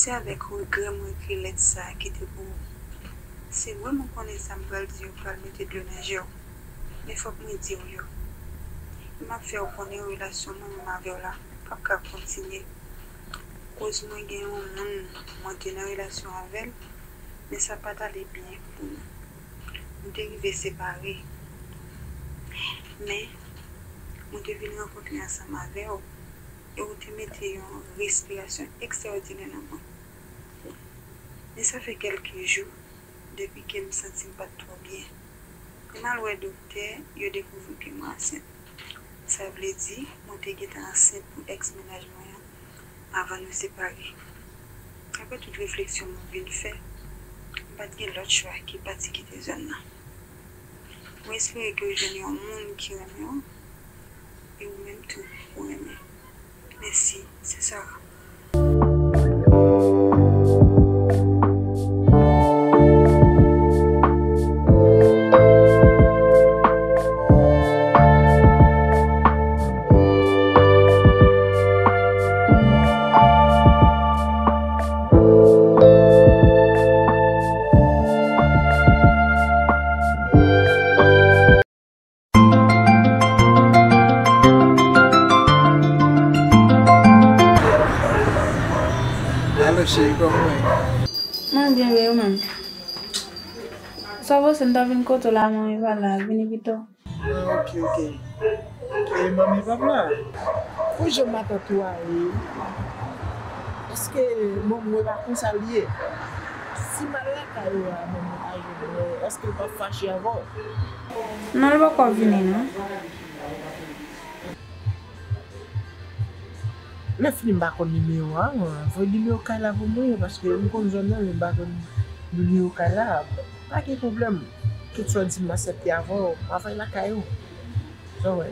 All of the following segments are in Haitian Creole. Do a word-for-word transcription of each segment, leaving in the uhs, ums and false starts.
Se avèk regrè mwen ekri lèt sa a ki te pou ou. Se vre mwen konnen sa m pral di yo pral mete dlo nan je w, men fòk mwen di w yo. E m ap fè w konnen relasyon mwen menm avè w la p ap ka kontinye. Koz mwen gen yon moun mwen te nan relasyon avè l, men sa pa t ale byen pou nou. Nou te rive separe. Men, mwen te vin rankontre ansanm avè w, e ou te mete yon respirasyon ekstraòdinè nan mwen. Men sa fè kèlke jou depi ke m santi m pa t twò byen. Lè m al wè doktè, yo dekouvri ke mwen ansent. Sa vle di, mwen te gentan ansent pou èks mennaj mwen an avan nou separe. Apre tout refleksyon mwen vin fè, m pa t gen lòt chwa ke pati kite zòn nan. Mwen espere ke w jwenn yon moun ki renmen w, e ou menm tou, ou renmen. Mèsi, se Sarah. Alo, cheri, kòman w ye? Mwen byen, wi, ou menm? Sa w panse m ta vin kote w la, manmi pa la, vini pito. Ah, ok, ok. E manmi p ap la? Pou jan matant ou a ye, èske manman w pa konn sa l ye? Si m al lakay ou a, manman w pa jwenn mwen, èske l p ap fache avè w? Non, l poko vini, non. Lè fini m pa konn nimewo a, mwen. Voye nimewo kay la pou mwen, paske m konn zòn nan, men m pa konn nimewo kay la. Pa gen pwoblèm. Tout sa w di m, m aksepte avè w. M ap al lakay ou. Sa w wè?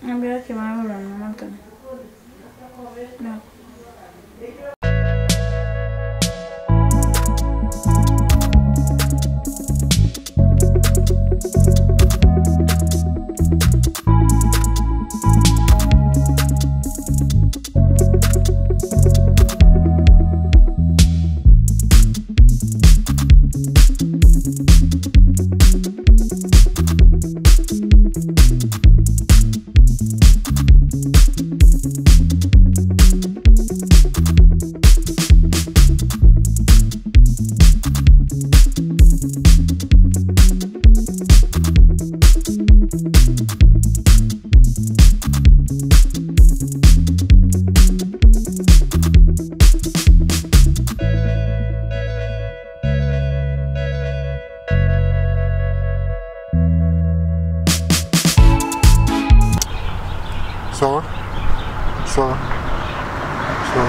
Anben, ok, pa gen pwoblèm, non, m ap tann. Dakò. Sa? Sa? Sa?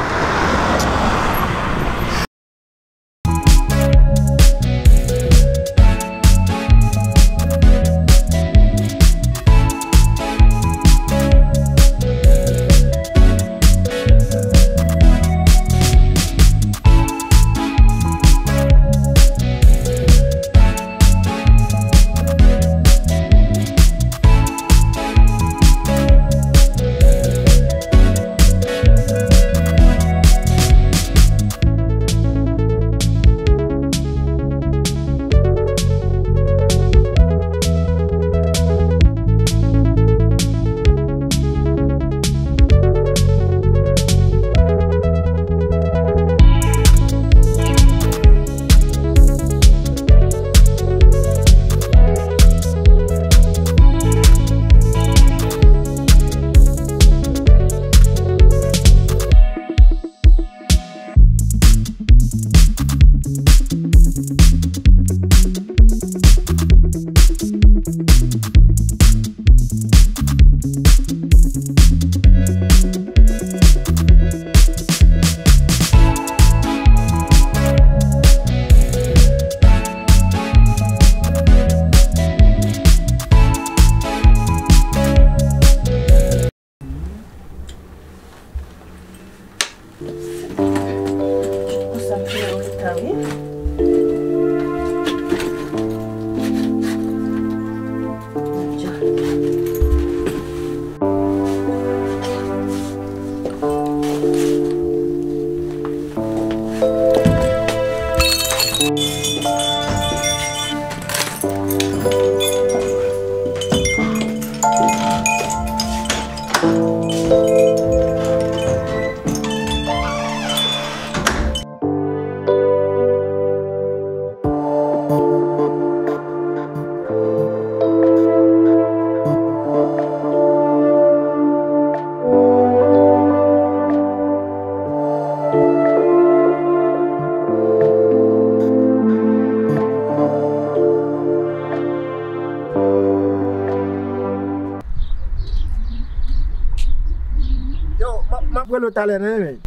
Rele w talè, non, men.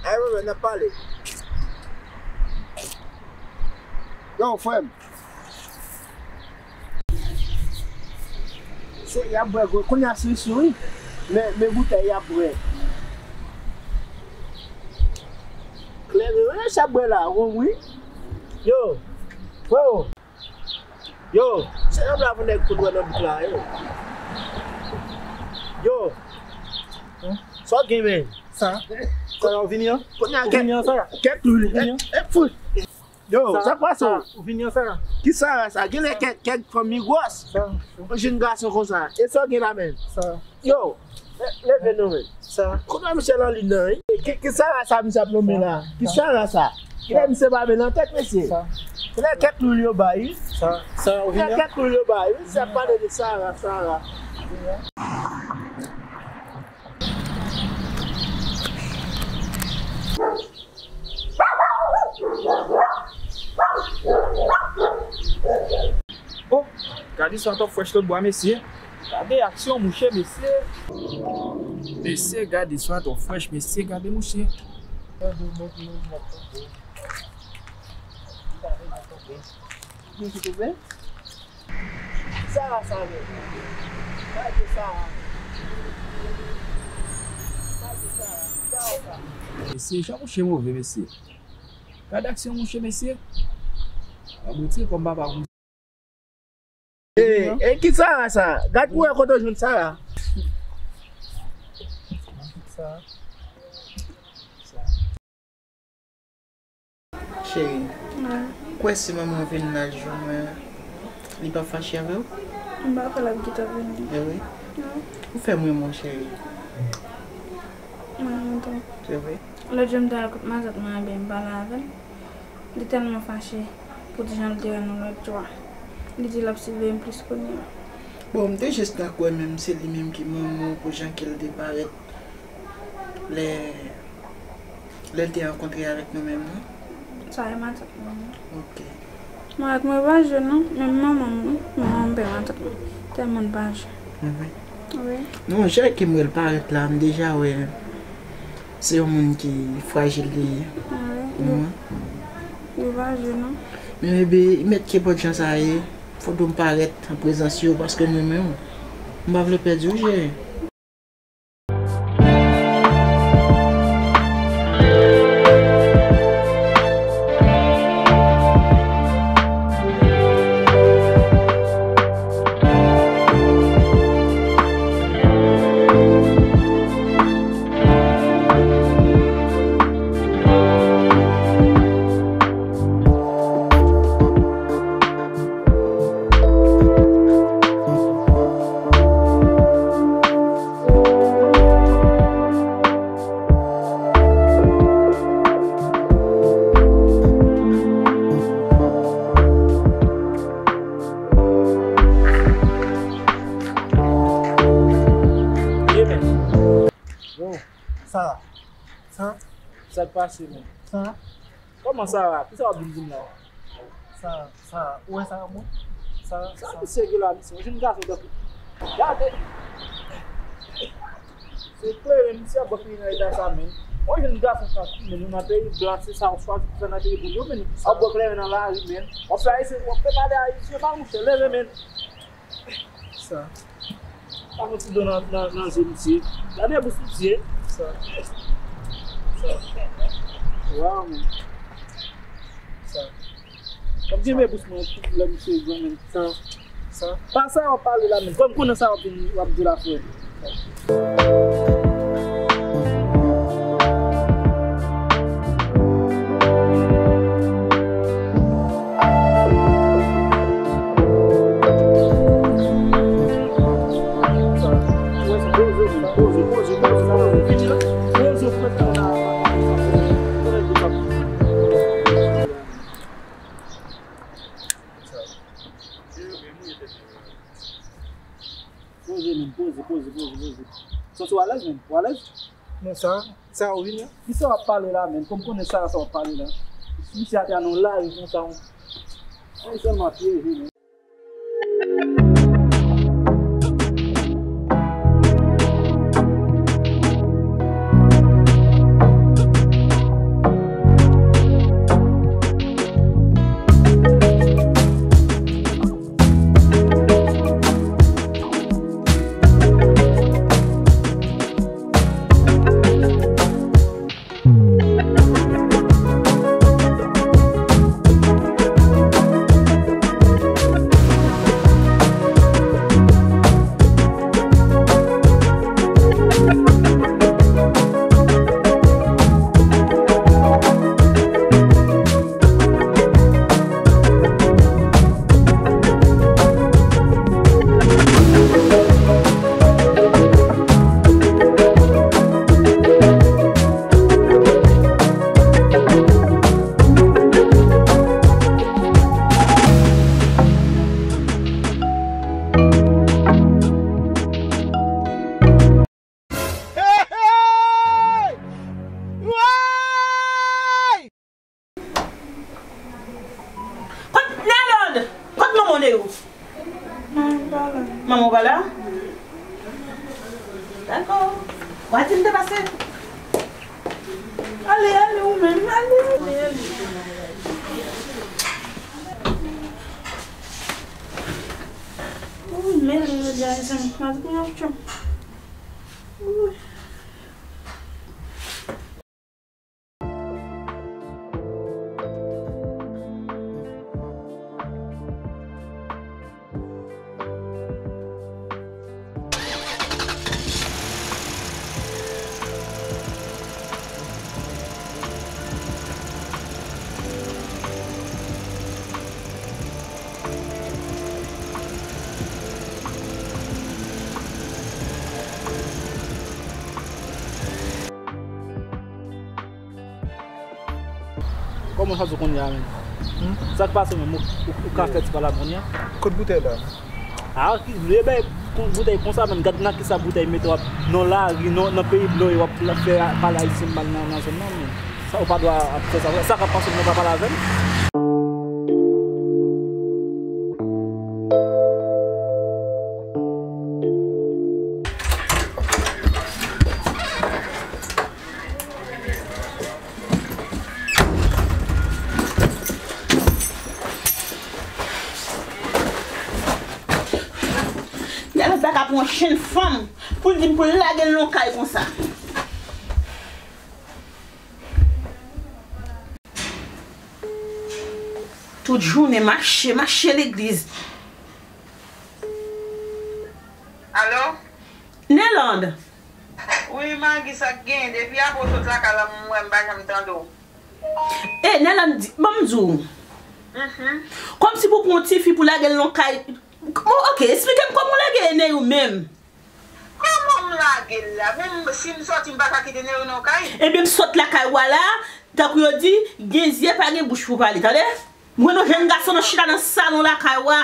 Ay, wi, men, n ap pale. Yo, frè m. Se, y ap bwè gwo. Kounye a se sou, wi. Men, men boutèy y ap bwè. Klere, wi, sa bwè la, won, wi. Yo, freo. Yo, se yon blag pou nèg kout wè nan bouk la, yo. Yo. Sa w gen, men? Sa. Sa w vini an? Kounye a kèk, kèk lwi. Vini an? Yo, sa k pase w? Ou vini an, sa? Ki Sara sa? Genlè kèk, kèk fanmi gwòs. Sa. Yon jenn gason konsa. E sa w gen la, men? Sa. Yo, le-, leve non, men. Sa. Kote misye nan liy nan, wi? Ki, ki Sara sa misye ap nonmen la? Ki Sara sa? Kilè misye pa vin nan tèt, mesye? Sa. Kilè kèk lwi yo bay, wi? Sa. Sa, ou vini an? Kilè kèk lwi yo bay, wi? Misye ap pale de Sara, Sara. Oh, gade istwa Top Fresh lòtbwa, mesye. Gade aksyon, mouche, mesye. Mesye, gade istwa Top Fresh, mesye, gade, mouche. Sara sa, men. Gade Sara. Gade Sara. Sara sa. Mesye, jan mouche move, mesye. Gade aksyon mouche, mesye. Mwen retire kò m papa pou. E, e ki Sara sa? Gad pou wè kote w jwenn Sara. Sara. Cheri, kwè si manman w vin nan jou mwen, li p ap fache avè w? M pa kwè l ap gentan vini. E wi? Non. Ou fè m renmen w, cheri. Mwen renmen w tou. Se vre? Lòt jou m te al kot matant mwen, ebyen m pale avè l. Li tèlman fache pou jan l te wè nou lòt jou a. Li di l ap siveye m plis kounye a. Bon, m te jis ta kwè menm se li menm ki manman w pou jan ke l te parèt lè, lè l te rankontre avèk nou menm nan. Sa e matant mwen. Ok. Mwen ak mwen pa jwe non, menm manman m wi, manman m pè matant mwen. Tèlman n pa jwe. Mwen vre. Wi. Non, jan ke m wè l parèt la, m deja wè se yon moun ki frajil li ye. Wi. Wi. Li pa jwe non. Men bebe, mèt kenpòt jan sa ye, foto m parèt an prezans yo, paske mwen menm, m pa vle pèdi w, cheri. Yo, Sara. Sa? Sa k pase, men? Sa? Kòman Sara? Kisa w ap vin di m la? Sa, sa, ou wè Sara bon? Sa, sa, sa. Misye gen la, misye. Yon jenn gason tankou. Gade. Se kleren misye ap bwè kleren nan eta sa, men. Yon jenn gason tankou, men nou nan peyi blan, se sa w chwazi pou fè nan peyi pou nou, men w ap bwè kleren nan lari, men. W ap fè ayisyen, w ap fè pale ayisyen mal, monchè, leve, men. Sa. Pa fè ti do nan, nan, nan je misye. Gade bous misye. Sa. Sa. Waw, men. Sa. Kòm gen men bous mwen tout lè misye gran, men. Sa. Sa. Pa sa w ap pale la, men. Kòm konnen sa w ap vin, w ap di la, frè. Poze, men, poze, poze, poze, poze. Santi w alèz, men? Ou alèz? Men sa, sa ou vini an? Kisa w ap pale la, men? Kòm konnen sa, sa w ap pale la. Misye ate a nan lari konsa, wi. Ay, sèlman ap leve, men. Manman w pa la? Dakò. W a di m te pase. Ale, ale, ou menm, ale, ale, ale. Ou menm, jodi a, mezanmi, m ap pran yon chòk. Ou. Kòman w santi w kounye a menm? Hmm? Sa k pase menm? Ou, ou, ou ka fè ti pale avè m kounye a? Kot boutèy la? A, ki vle bay kon, boutèy konsa menm? Gad nan kisa boutèy mete w ap nan lari, nan, nan peyi blan yo w ap fè pale ayisyen mal nan, nan zòn nan menm. Sa ou pa dwe ap fè sa. Sa k ap pase menm, ou pa pale avè m? Nèg la pa ka pran yon chenn fanm pou l di m pou l lage l nan kay konsa. Tout jounen mache, mache legliz. Alo? Nelande. Wi, Magi, sa k gen? Depi apre w sot lakay la, m wè m pa janm tande w. E, Nelande, di, ban m di w. Mhm. Kòmsi pou pran yon tifi pou lage l nan kay. Bon, oke, esplike m kòman w lage Neyou menm. Kòman m lage l la? Menm si m sòti, m pa ka kite Neyou nan kay. Ebyen, m sot lakay w a la, tankou yo di, gen zye pa gen bouch pou pale, tande? M wè yon jèn gason nan chita nan salon lakay w a.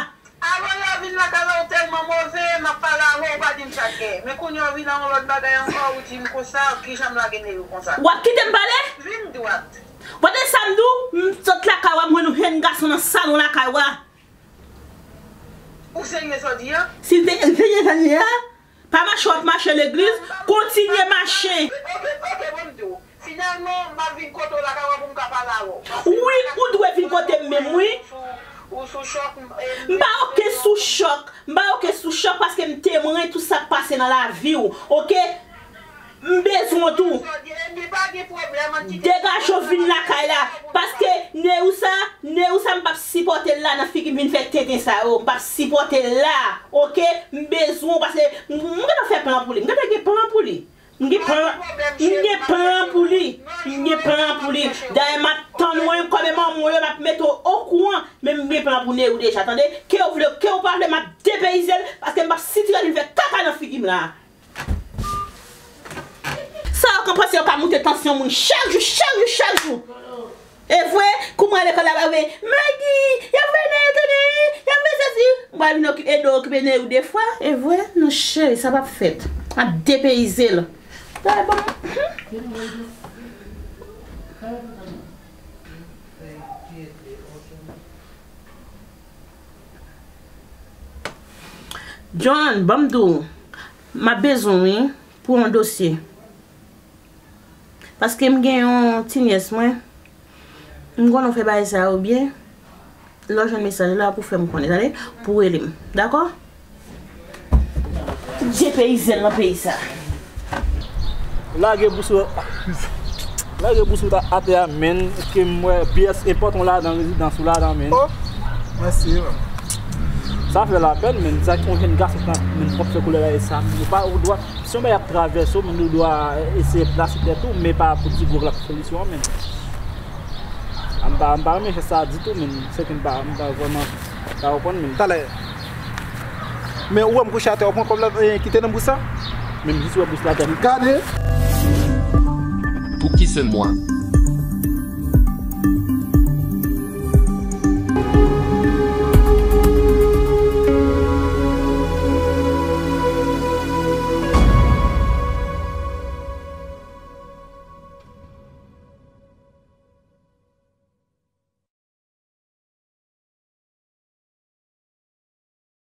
Avan lè w vin lakay la, ou tèlman move, m ap pale avè w, ou pa di m sa k gen. Men kounye a w vin a yon lòt bagay ankò, ou di m konsa, kijan m lage Neyou konsa? W ap kite m pale? Vin dwat. Pandan sa m di w, m sot lakay w a, m wè yon jèn gason nan salon lakay w a. Ou serye sa w di a? Si l te, l te serye sa l ye a, pa mache w ap mache legliz, kontinye mache. Oke, oke, bon, m di w. Finalman, m ap vin kote w lakay w pou m ka pale avè w. Wi, ou dwe vin kote m menm, wi. Ou sou, ou sou chòk, m, e, m pa okenn sou chòk. M pa okenn sou chòk paske m temwen tout sa k pase nan lavi w, oke? M bezwen w tou. Degaje w vin lakay la. Paske Neyou sa, Neyou sa m p ap sipòte l la nan figi m vin fè tenten sa yo. M p ap sipòte l la, oke? M bezwen w paske m, m gentan fè plan pou li. M gentan gen plan pou li. M gen plan, m gen plan pou li. M gen plan pou li. Dayè m ap tann ou, kòm e manman w yo, m ap mete w okouran. Men m gen plan pou Neyou deja, tande? Ke w vle, ke w pa vle, m ap depeyize l, paske m p ap sitirè l vin fè kaka nan figi m la. Sa yo ka panse yo ka moute tansyon moun chak jou, chak jou, chak jou. E vre, kou m al lekòl la, pa vre, Magi, y ap voye Neyou, tande, y ap voye sesi. M pral vin okipe, ede w okipe Neyou de fwa. E vre, non cheri, sa p ap fèt. M ap depeyize l. Dayè, ban m. John, ban m di w, m ap bezwen w, wi, pou yon dosye. Paske m gen yon ti nyès mwen, m konnen w fè bagay sa yo byen. Lè w jwenn mesaj la, pou fè m konnen, tande? Pou w rele m, dakò? Dye peyi zèl nan peyi sa. Lage bous ou, lage bous ou ta atè a, menn, ke m wè pyès enpòtan w ladan, rezidans ou ladan, menn. Oh, mèsi, man. Sa fè lapèn, menn, sa ki yon jèn gason k ap, menn, k ap fè koulè la, e sa, menn, ou pa, ou dwa, si yon bagay ap travèse w, menn, ou dwa eseye plase tèt ou, men pa pou di gwo k ap solisyon an, menn. M pa, m pa renmen jès sa ditou, menn, se ke m pa, m pa vrèman, pa konprann, menn. Talè. Men ou wè m kouche atè, ou pran kòb la, e, kite nan bous la? Men m jis wè bous la atè. Gade. Pou ki sèl mwa?